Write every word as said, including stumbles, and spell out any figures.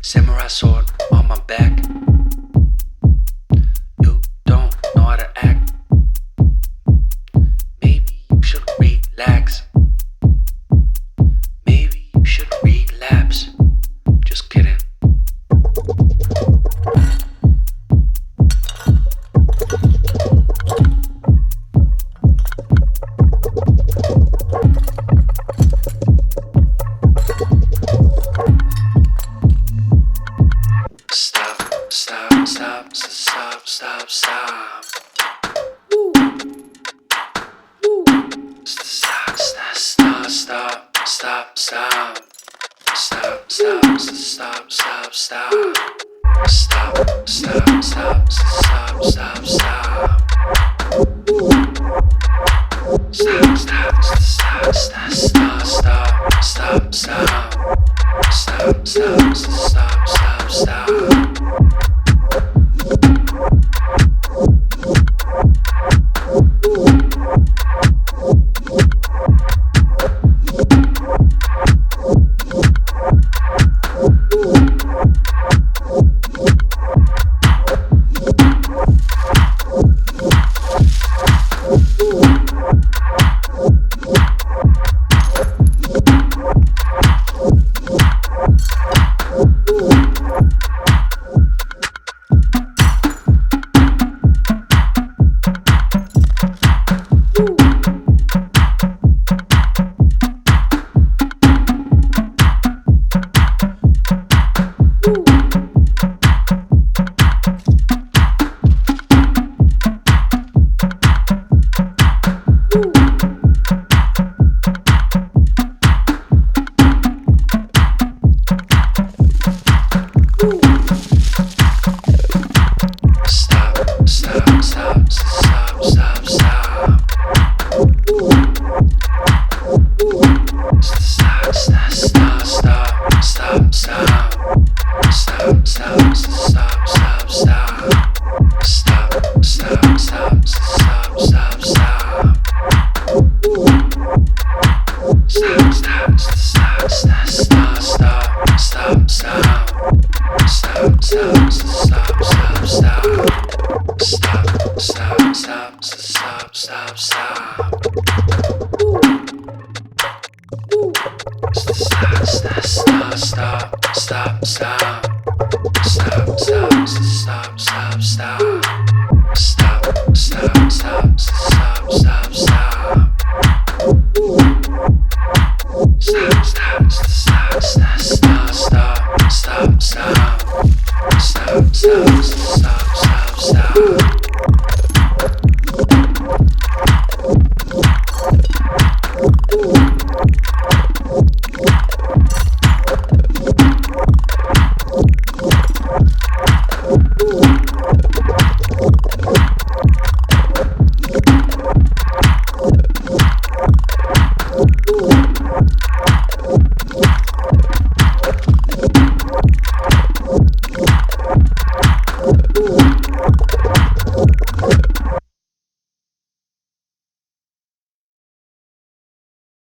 Samurai sword on my back. You don't know how to act. Maybe you should relax. Maybe you should relax. Just kidding. Stop, stop, stop, stop, stop, stop. Woo. Woo. Stop, stop, stop, stop, stop, stop. Stop, stop, stop, stop, stop, stop. Stop, stop, stop, stop, stop, stop. Stop, stop, stop, stop, stop, stop, stop, stop. Stop, stop, stop, stop, stop. Stop, stop, stop, stop, stop, stop. Stop, stop, stop, stop, stop, stop. Stop, stop, stop, stop, stop, stop. Stop, stop, stop, stop, stop, stop. Stop, stop, stop, stop, stop, stop, stop. Stop, stop, stop, stop, stop. Stop, stop, stop, stop, stop, stop. Stop, stop, stop, stop, stop, stop. Stop, stop, stop, stop, stop. Stop, stop, stop, stop, stop, stop. Stop,